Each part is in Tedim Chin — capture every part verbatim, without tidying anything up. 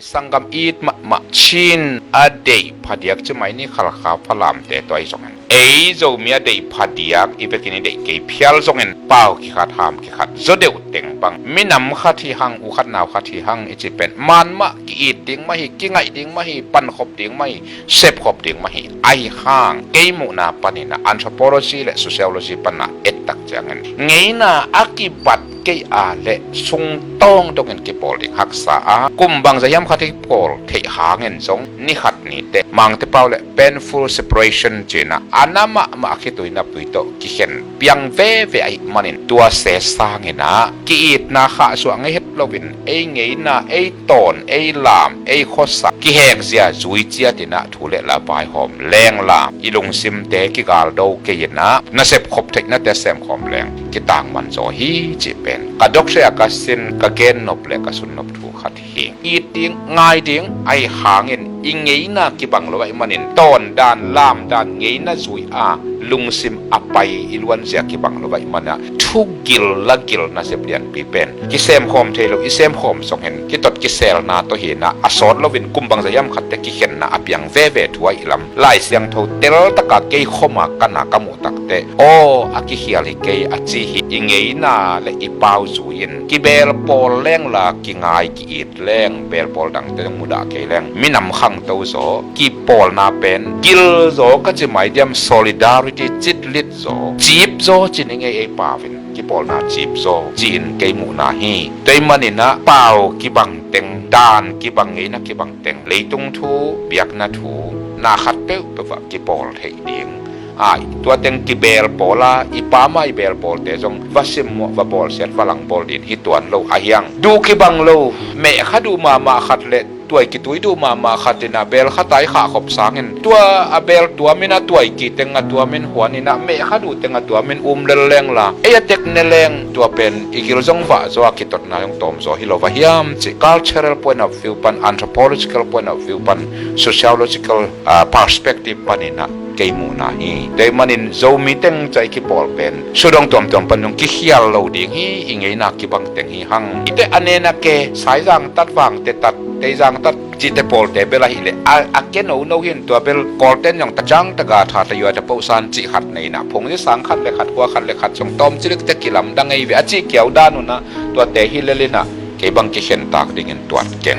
Sanggam it mahmah Chin a deih phadiak cimai ni Khalkha Falamte tua i zongin, ei Zomi a deih phadiak i vekin i deih kei phial zongin pau kikhat ham kikhat zaw deuh teng bang minam khat hi hang, u khat nau khat hi hang i ci pen man mah ki-it ding mah hi, kingaih ding mah hi, pankhop ding mah hi, sepkhop ding mah hi. Ahi hang kei muhna panin ah anthropology le sociology pana ettak ciangin ngeina a kibat kei a le sungtawng dongin kipawl ding haksa a, kum bangzah hiam khat i kipawl theih hangin zong ni khat ni teh Mangte pau le painful separation cih a na mahmah khitui naptui tawh kikhen piang veve ahih manin tua se sangin ah ki-itna khahsuah ngei het loin ei ngeina, ei tawn, ei lam, ei khuasa kihekzia zui ciatin ah thu le la vaihawm lengla i lungsimte kigaldo kei in ah nasep khop theihnate semkhawm leng kitangman zaw hi cih pen ka doctorate a ka sin, ka gennop le ka sunnop thu khat hi. It ding, ngai ding, ahi hangin i ngeina kibang lo ahih manin tawn dan, lam dan, ngeina zui a lungsim a pai i luanzia kibang lo ahih manin ah thugil lagil nasep lianpi pen kisemkhawm thei lo, i semkhawm zongin kitot kiselna tawh hi in ah a sawt loin kum bangzah hiam khatte kikhenna a piang veve thu ahih lam Lai Siangtho teltaka kei khoma kana ka muh takteh aw a kikhial hi kei a ci hi. I ngeina le i pau zui-in kibelpawl lengla kingai ki-it leng, belpawl dangte zong mudah kei leng minam khangto zaw, kipawlna pen gil zaw ka ci mai diam, solidarity citlit zaw, cip zaw ci ni ngei ei pau in kipawlna cip zaw ci-in kei muhna hi. Tua ahih manin ah pau kibang teng, dan kibang, ngeina kibang teng leitung thu, biakna thu na khat peuhpeuh ah kipawl theih ding. Ai, tua teng kibelpawl a, i pau mah i belpawlte zong va simmawh, va bawlsiat, va langbawl ding hi tuan lo ahi hang. Duh kibang lo, mehkha duh mahmah khat le tuai kitui duh mahmah khat in ah bel khat a i khahkhop sangin tua a bel tuamin a tuai ki teng a tuamin huan in ah mehkha duh teng a tuamin um lel lengla ei a tek ne leng tua pen i gil zong vah zaw a kitotna zong tawm zaw hi lo va hiam cih cultural point of view pan, anthropological point of view pan, sociological, ah, perspective panin ah kei muhna hi. Tua ahih manin Zomi teng ca i kipawl pen sudong tuamtuam pan zong kikhial lo ding hi. I ngeina kibang teng hi hang. Ite a nena ke, Saizang tat, Vangte tat, Teizang tat cihte pawlte bel ahih leh a, a ke nono hi in tua bel Kawlten zong ta cang ta ga tha ta yua ta pohsan cih khat nei in ah phungzi sang khat le khat, kua khat le khat zong tawm cilikte kilamdang ei ve a cih kiau dan un ah tuate hi lel in ah kei bang kikhentak dingin tuat keng.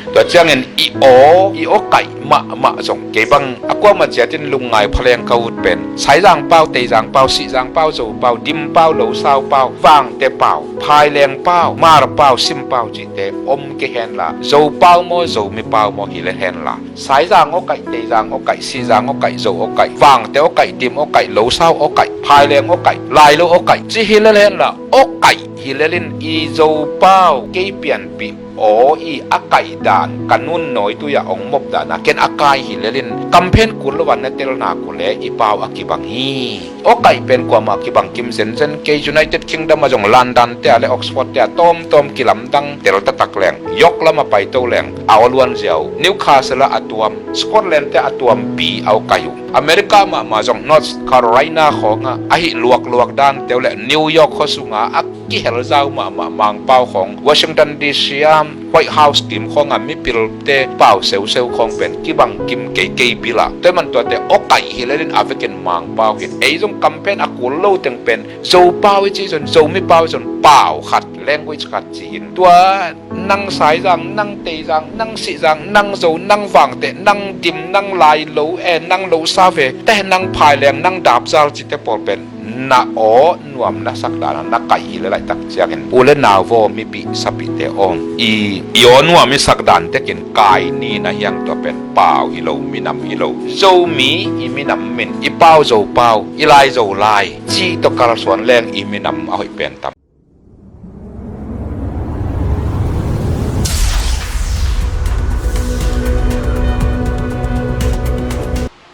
Tua ciangin i aw, i aw kaih mahmah zong kei bang a kuamah ciatin lungngai phaleng ka ut pen Saizang pau, Teizang pau, Sihzang pau, Zo pau, Dim pau, Losau pau, Vangte pau, Phaileng pau, Mar pau, Sim pau cihte om kei henla, Zo pau maw, Zomi pau maw hi lel henla, Saizang aw kaih, Teizang aw kaih, Sihzang aw kaih, Zo aw kaih, Vangte aw kaih, Dim aw kaih, Losau aw kaih, Phaileng aw kaih, Lailo aw kaih ci hi lel henla, aw kaih hi lel in i Zo pau kei pianpih aw i a kaih dan ka nun nawitui ah ong mop dan a ken a kai hi lel in campaign kul lo a na telna kul le i pau a kibang hi. Aw kaih pen kuamah kibang kim zenzen kei. United Kingdom ah zong London te ah le Oxford te ah tawmtawm kilamdang tel taktak leng, York lam a paito leng a aw luanzia uh, Newcastle ah a tuam, Scotland te ah a tuampi a aw kaih uh. America mahmah zong North Carolina khawngah ahi luakluak dante uh le New York khua sunga a kihelzau mahmah Mangpau khawng, Washington D C a White House kim khawngah mipilte pau seuseu khawng pen kibang kim keikei bil ah. Tua ahih man tuate aw kaih hi lel in a vekin Mangpau hi in, ei zong campaign a kul lo teng pen Zo pau i ci zon, Zomi pau i zon, pau khat, language khat ci in. Tua nang Saizang, nang Teizang, nang Sihzang, nang Zo, nang Vangte, nang Dim, nang Lailo, eh, nang Losau ve, teh nang Phaileng, nang Dapzal cihte pawl pen na aw nuam na sak dan a na kaih hi le laitak ciangin u le nau vaw, mipih sapihte aw, i, i aw nuam i sak dan tekin kai ni na hiang, tua pen pau hi lo, minam hi lo. Zomi i minam min, i pau Zo pau, i lai Zo lai cih tawh kalsuan leng i minam a hoih pen tam.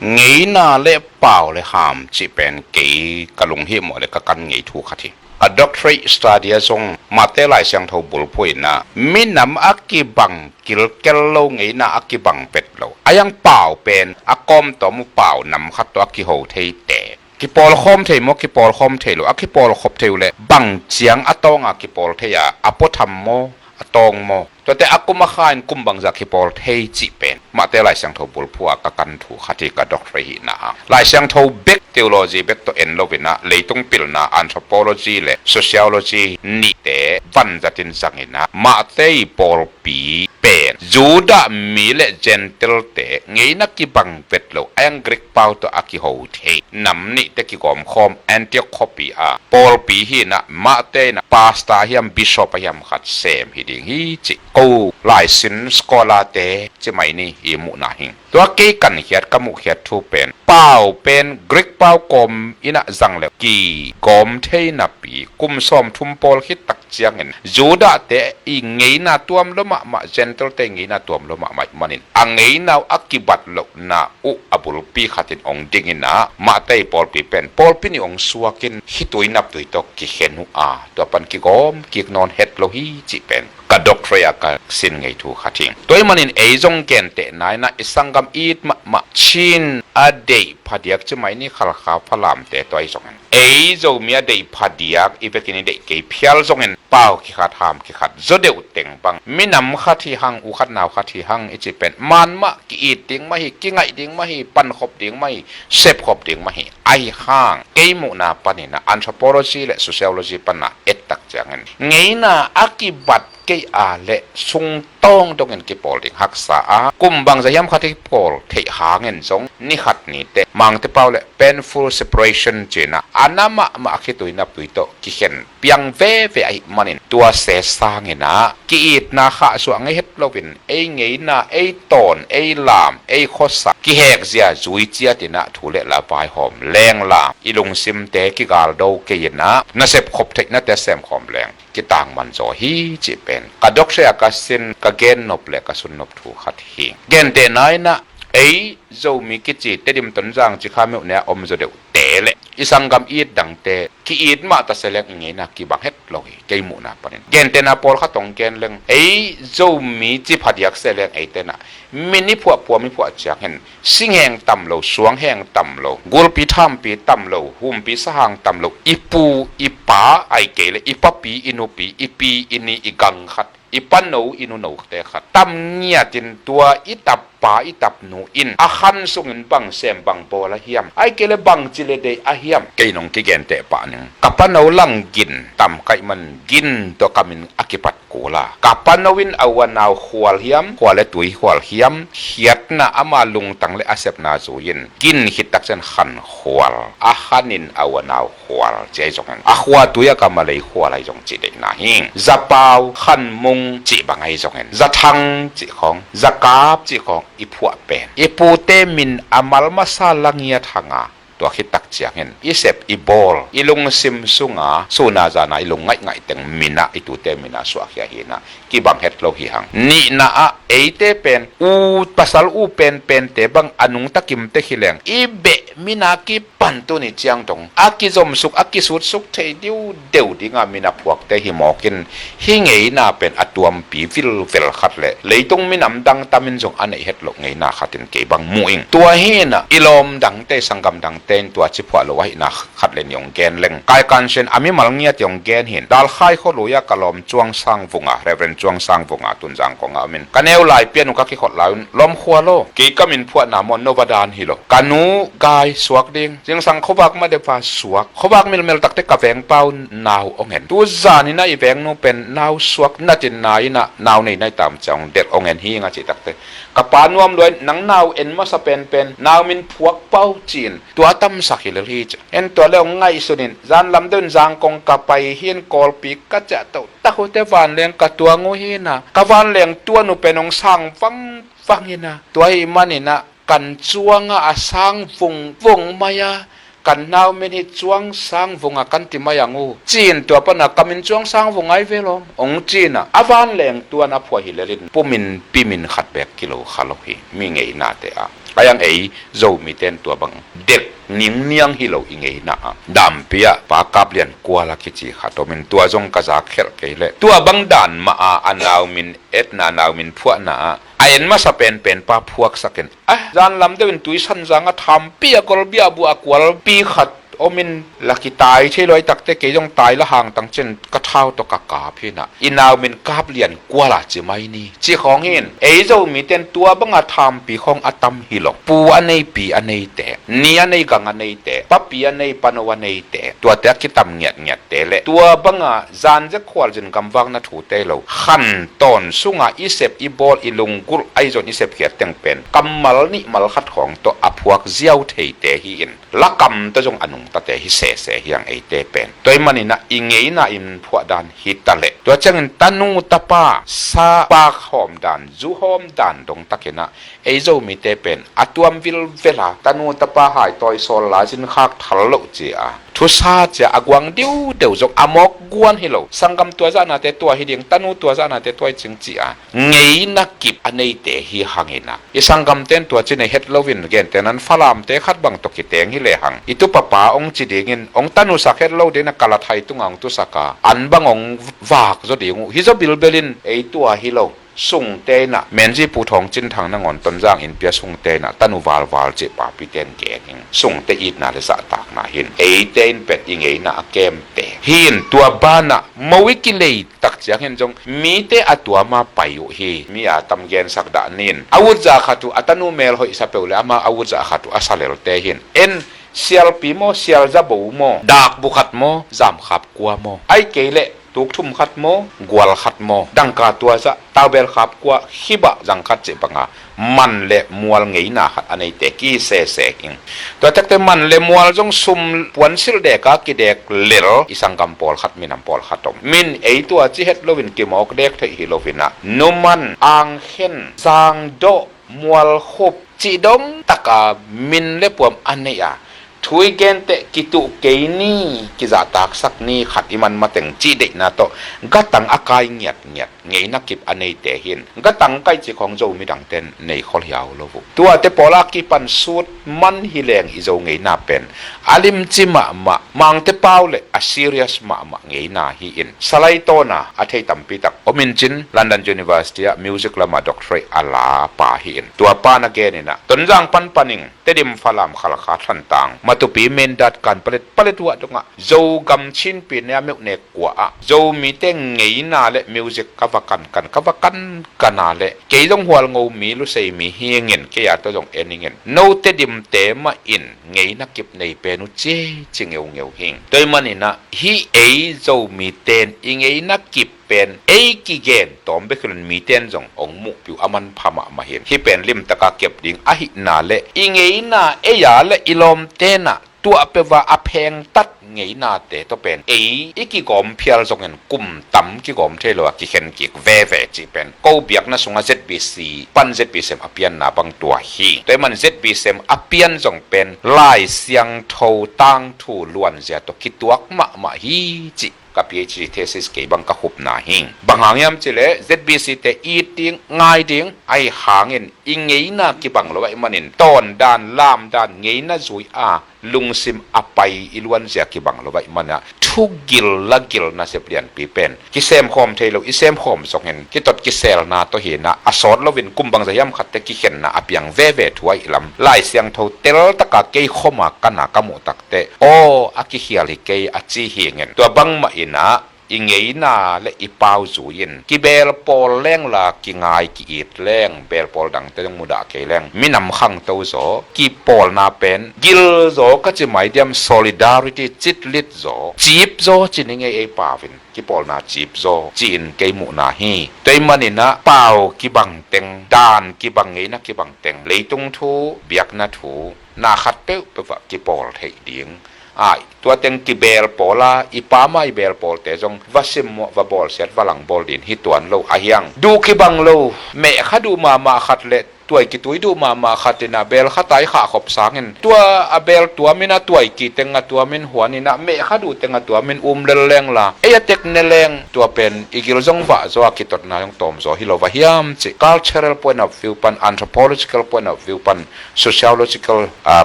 Ngeina le pau le ham cih pen kei ka lunghimawh le ka kan ngei thu khat hi. Ka doctorate study ah zong Mate Lai Siangtho bulphuh in ah minam a kibang kilkel lo, ngeina a kibang pet lo, a hiang pau pen a kawmtawm uh pau nam khat tawh a kiho thei te. Kipawlkhawm thei maw, kipawlkhawm thei lo, a kipawlkhop thei uh leh bang ciang a tawnga kipawl thei a, a puatham maw, a tawng maw? Tuate a kum a kha in kum bangzah kipawl thei cih pen Mate Lai Siangtho bulphuh a ka kan thu khat hi, ka doctorate hihna a. Lai Siangtho bek, theology bek tawh en lo in ah, leitung pilna anthropology le sociology nihte vanzat in zang in ah, Mate pawlpi pen Judah mi le Gentile-te ngeina kibang vet lo, a yang Greek pau tawh a kiho thei nam nihte kigawmkhawm Antioch khuapi a pawlpi hi in ah, Mate in ah pastor hiam, bishop hiam khat sem hi ding hi cih ko laisin scholar-te ci mai ni, i muhna hi. Tua kei kan khiat, ka muhkhiat thu pen, pau pen Greek pau kawm in ah zang le kigawm thei napi, kum sawmthum pawl khit tak ciangin Judah-te i ngeina tuam lua mahmah, Gentile-te i ngeina tuam lua mahmah ahih manin, a ngeina uh a kibat lohna uh a bulpi khat in hong ding in ah, Mate pawlpi pen pawlpi nih hong suak in, khitui naptui tawh kikhen uh a, tua pan kigawm kik nawn het lo hi cih pen ka doctorate a ka sin ngei thu khat hi. Tua ahih manin ei zong gentehna in ah, i sanggam it mahmah Chin a deih phadiak ci mai ni, Khalkha, Falamte, tua ahi zongin, ei Zomi a deih phadiak, i vekin i deih kei phial zongin, pau kikhat, ham kikhat zaw deuh teng bang, minam khat hi hang, u khat nau khat hi hang i cih pen, man mah ki-it ding mah hi, kingaih ding mah hi, pankhop ding mah hi, sepkhop ding mah hi. Ahi hang, kei muhna panin ah, anthropology le sociology pan a et tak ciangin, ngeina a kibat kei a leh sungtawng dongin kipawl ding haksa a, kum bangzah hiam khat kipawl theih hangin zong, ni khat ni teh Mangte pau le painful separation ci in ah, a na mahmah khitui naptui tawh kikhen piang veve ahih manin, tua se sangin ah ki-itna khahsuah ngei het loin, ei ngeina, ei tawn, ei lam, ei khuasa kihekzia zui ciat in ah, thu le la vaihawm leng, lam, i lungsimte kigaldo kei in ah, nasep khop theihnate semkhawm leng kitangman zaw hi cih pen ka doctorate a ka sin, ka gennop le ka sunnop thu khat hi. Gentehna in ah, ei Zomi kici Tedim, Tonzang, Cikha, Myohne a om zaw deuhte le i sanggam it dangte ki-it mah ta se leng, i ngeina kibang het lo hi, kei muhna panin. Gentehna pawlkhat hong gen leng, ei Zomi ci phadiak se leng, eite in ah min i phuah, puam i phuah ciangin, singheng tam lo, suangheng tam lo, gulpi thampi tam lo, humpi sahang tam lo, i pu i pa, ahih kei leh i papi i nupi, i pi i ni, i gang khat, i pano i nunote khat tam ngiatin, tua i tappa i tapnu in a khan sungin bang sem, bang bawl a hiam, ahih kei leh bangci le deih a hiam, kei nong kigenteh pah ning. Ka pano lang gin tam ka hih man, gin tawh ka min a kipat kul a, ka pano in a u a nau khual hiam, khua le tui khual hiam, khiatna, ama lungtang le a sepna zui-in, gin khit tak ciang khan khual, a khanin a u a nau khual ci ahi zongin, a khua tui a ka malei khual ahi zong cih deihna hi. Zapau, khanmung cih bang ahi zongin, zathang cih khawng, zakap cih khawng i phuah pen, i pute min a mal masa la ngiat hang a, tua khit tak ciangin i sep, i bawl, i lungsim sunga sun a zan a i lung ngaihngaih teng min ah, i tute min ah suahkhia hi in ah, kibang het lo hi hang. Nihna ah, eite pen u, pasal u penpente bang a nungta kimtek hi leng, i beh min a kipan tuni ciang dong a kizomsuk, a kisutsuk thei diudeu ding a min a phuakte hi mawk in, hih ngeina pen a tuampi vilvel khat le leitung minam dang tamin zong a neih het loh ngeina khat in kei bang mu ing. Tua hi in ah, i lawm dangte, sanggam dangte in tua ci phuah lo ahihna khat le nih hong gen leng, Kai Kansen a mimal ngiat hong gen hi in, Dalkhai khualui a ka lawm Cuang Sang Vung a, Reverend Cuang Sang Vung a, tun Zangkong a om in, ka neu lai pian uh ka kikhot lai un, lawm khua lo, kei ka min phuahna maw, no va dan hi lo, ka nu gai suak ding, zingsang khuavak ma deuh a suak, khuavak milmel takte ka vengpau nau hong en, tu zan in ah i vengnu pen nau suak natin na in ah, nau nei nai tam ciang hong delh hong en hi ing a cih takte, ka pa nuam lua in, nang nau en masa penpen nau min phuak pau ci in, tua tamsak hi lel hi ci. En tua le hong ngaihsun in, zan lam deuh in Zangkong ka pai hi in, Kawlpi ka ciah toh tak uh teh vanleng ka tuang uh hi in ah, ka vanleng tuan uh pen hong sang vangvang in ah, tua ahih man in ah kan cuang ah a sang vungvung mai a, kan nau min hi Cuang Sang Vung a kan ti mai ang uh ci in, tua pan a ka min Cuang Sang Vung ahi ve lawm hong ci in ah, a vanleng tuan a phuah hi lel in, pu min pi min khat beek kilo kha lo hi, mi ngeinate ah. A yang ei Zomite in tua bang dek ningniang hi lo i ngeina ah. Dampi ah Pa Kap Lian Kual a kici khat om in, tua zong ka zak khelh kei leh, tua bang dan mah a, a nau min etna, nau min phuahna ah a en masa penpen pa phuaksak in, ah, zan lam deuh in Tuisanzang a thampi a golbia buh a kualpi khat om in la kitai thei lo, a takte kei zong tai la hang tang cin ka thau tawh ka kap hi na, i nau min kap lian kuala ci mai ni ci khawng hi in. Ei Zomite in tua banga thampi khawng a tam hi lo. Pu a nei, pi a neite, ni a nei, gang a neite, papi a nei, pano a neite, tuate a kitam ngiatngiatte le tua banga zanzek khualzin gamvakna thute lo, khantawn sunga i sep i bawl, i lunggulh, ahi zong i sepkhiat teng pen kammal nih mal khat khawng tawh a phuak ziau theite hi in, lakam tawh zong a nungtate hi sese hi ang eite pen. Tua ahih manin ah i ngeina in phuah dan hi ta leh, tua ciangin tanu tapa sa pak hawm dan, zu hawm dan dong takin ah ei Zomite pen a tuam vilvel a, tanu tapa hai tawi sawl la zin khak thal loh ci a, thusa ci a, a guang diudeu zong a mawk guan hi lo. Sanggam tua zahnate tua hi ding, tanu tua zahnate tua hi cing ci a, ngeina kip a neite hi hangin ah, i sanggamte in tua ci nei het loin, gentehna in Falamte khat bang tawh kiteng hi lehang, i tupapa hong ci dingin hong tanusak het lo dingin a kalathai tunga hong tusak a, an bang hong vak zaw ding uh hi zaw bilbel in, ei tua hi lo. Sungte in ah, Menzies Pu Thawng Cin Thang nangawn Tonzang innpi a sungte in ah tanu valval cih papite in gen hi ing. Sungte itna le zahtakna hi in, eite in pen i ngeina a kemte hi in, tua banah mo i kilei tak ciangin zong mite a tuam a pai uh hi. Mi a tam gensak dah ni in, a utzah khat uh a tanu mel hoih sa peuh le amah a utzah khat uh a sa lelte hi in. En sialpi maw, sialza bo maw, dakbu khat maw, zamkhap kua maw, ahih kei leh tukthum khat maw, gual khat maw, dangka tua zah, taubel khap kua, khibah zang khat cih banga man le mual ngeina khat a neite kisese hi ing. Tua takte man le mual zong sum puansilh deka kidek lel i sanggam pawlkhat, minam pawlkhat om. Min ei tua ci het loin kimawk dek theih hi loin ah, numan, angkhen, zangdawh, mualkhup cih dong taka min le puam a nei a, thu i genteh, kituh kei ni, kizahtaksak ni, khat i man mateng cih deihna tawh gatang a kai ngiatngiat ngeina kip a neite hi in. Gatang kai cih khawng Zomi dangte in nei khol hiau lo uh. Tuate pawl a kipan sut man hi leng i Zo ngeina pen a limci mahmah, Mangte pau le a serious mahmah ngeina hi in. Salai Tawna a thei tampi tak om in cin, London University ah music lamah doctorate a la pa hi in. Tua pa na gen in ah, Tonzang panpan ing, Tedim, Falam, Khalkha, Thantlang, Matupi, Mindat, Kanpalet, Paletwa dongah Zogam Chinpi ne a meuh nek kua ah Zomite ngeina le music ka va kankan, ka va kankan a le, kei zong Hualngo mi, Lusei mi hi ing in, kei a tawh zong en ing in, note Tedim te mah in ngeina kip nei pen uh ci ci ngeungeu hi ing. Tua ahih manin ah hih ei Zomite in i ngeina kip pen ei kigen tawm bek hi lo in mite in zong hong muhpih uh a manpha mahmah hi in. Hih pen limtaka kep ding ahihna le i ngeina ei a le i lawmte in ah tuah peuh va a phengtat ngeinate tawh pen ei i kigawm phial zongin kum tam kigawm thei lo a kikhen kik veve cih pen ko biakna sungah Z B C pan Z B C M a pianna bang tua hi. Tua ahih man Z B C M a pian zong pen Lai Siangtho tangthu luanzia tawh kituak mahmah hi cih ka PhD thesis kei bang ka khupna hi. Bang hang hiam cih leh Z B C te it ding, ngai ding, ahih hangin i ngeina kibang lo ahih manin tawndan, lamdan, ngeina zui a lungsim a pai i luanzia kibang lo ahih manin ah thugil lagil nasep lianpi pen kisemkhawm thei lo i semkhawm zongin kitot kiselna tawh hi in ah, a sawt loin kum bangzah hiam khatte kikhenna a piang veve thu ahih lam Lai Siangtho teltaka kei khawma ka na ka muh tak teh aw a kikhial hi kei a ci hi ing in. Tua bangmah in ah i ngeina le i pau zui in kibelpawl leng la, kingai ki-it leng, belpawl dangte zong mudah kei leng minam khangto zaw, kipawlna pen gil zaw ka ci mai diam, solidarity citlit zaw, cip zaw ci ni ngei ei pau in. Kipawlna cip zaw ci-in kei muhna hi. Tua ahih manin ah pau kibang teng, dan kibang, ngeina kibang teng, leitung thu, biakna thu, na khat peuhpeuh ah kipawl theih ding. Ai, tua teng kibelpawl a, i pam a i belpawlte zong va simmawh, va bawlsiat, va langbawl ding hi tuan lo ahi hang. Duh kibang lo, mehkha duh mahmah khat le tuai kitui duh mahmah khat in ah bel khat a i khahkhop sangin tua a bel tuam in ah tuai ki teng a tuam in huan in ah mehkha duh teng a tuam in um lel leng la, ei a tek ne leng tua pen i gil zong vah zaw a kitotna zong tawm zaw hi lo va hiam cih cultural point of view pan, anthropological point of view pan, sociological, ah,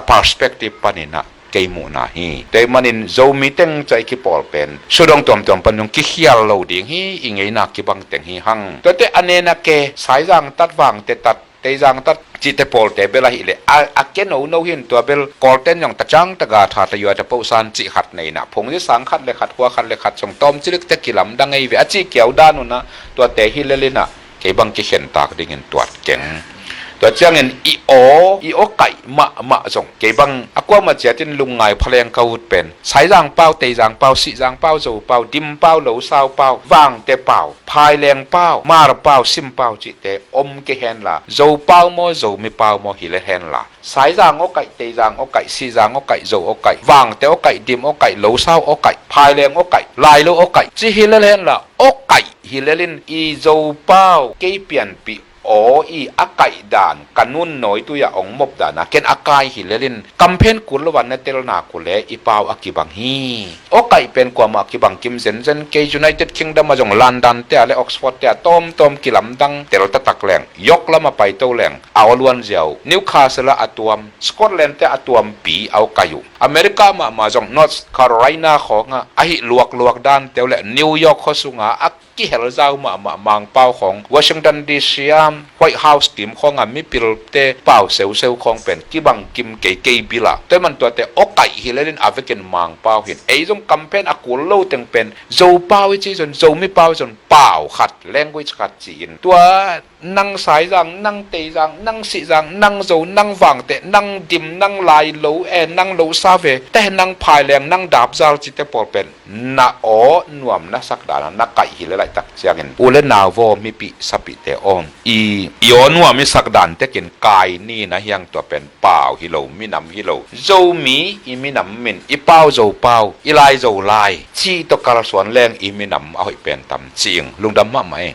perspective pan in ah kei muhna hi. Tua ahih manin Zomi teng ca i kipawl pen sudong tuamtuam pan zong kikhial lo ding hi. I ngeina kibang teng hi hang. Tuate a nena ke, Saizang tat, Vangte tat, Teizang tat cihte pawlte bel ahih leh a, a keno no hin tua bel Kawlten zong tacang taga tha tayua tapohsan cih khat nei inah phungzi sang khat le khat khua khat le khat zong tawm cilik te kilamdang ei ve a cih kiau dan unah tuate hi lel inah kei bang kikhentak dingin tuat keng. Tua ciangin i aw i aw kaih mahmah zong kei bang a kuamah ciatin lungngai phaleng ka ut pen Saizang pau, Teizang pau, Sihzang pau, Zo pau, Dim pau, Losau pau, Vangte pau, Phaileng pau, Mar pau, Sim pau cihte om kei henla, Zo pau maw, Zomi pau maw hi lel henla, Saizang aw kaih, Teizang aw kaih, Sihzang aw kaih, Zo aw kaih, Vangte aw kaih, Dim aw kaih, Losau aw kaih, Phaileng aw kaih, Lailo aw kaih ci hi lel henla, aw kaih hi lelin i Zo pau kei pianpih aw i a kaih dan ka nun nawi tui-ah ong mop dana ken a kai hi lelin kamphen kul lo van na telna kule i pau a kibang hi. Aw kaih pen kuamah a kibang kim zenzen kei. United Kingdom a zong London te a le Oxford te a tawmtawm kilamdang tel tatak leng yok lam a paito leng a aw luan ziau Newcastle a a tuam, Scotland te a tuampi a aw kaih uh. America mahmah zong North Carolina khawngah ahi luakluak dan teu le New York khaw sunga a kihel zau mahmah Mangpau khawng, Washington D C a White House kim khawnga mipilte pau seuseu khawng pen kibang kim kei kei bila. Tua man tuate aw kaih hi lelin a vekin Mangpau hin ei zong kamphen a kul lo teng pen Zo pau i ci zon, Zomi pau zon pau khat, language khat ci-in tua nang Saizang, nang Teizang, nang Sihzang, nang Zo, nang Vangte, nang Dim, nang Lailo e, nang Losa ve te, nang Phaileng, nang Dapzal cite pawl pen na aw nuam na sakdana na kaih hi le laihtak ciangin u le nau vaw mipih sapihte awn i i aw nuam i sakdan tekin kai ni na hiang tua pen pau hi lo, minam hi lo. Zomi i minam min i pau Zo pau, i lai Zo lai ci tawh kalsuan leng i minam a hoih pen tam ci-ing lungdam mahmah e.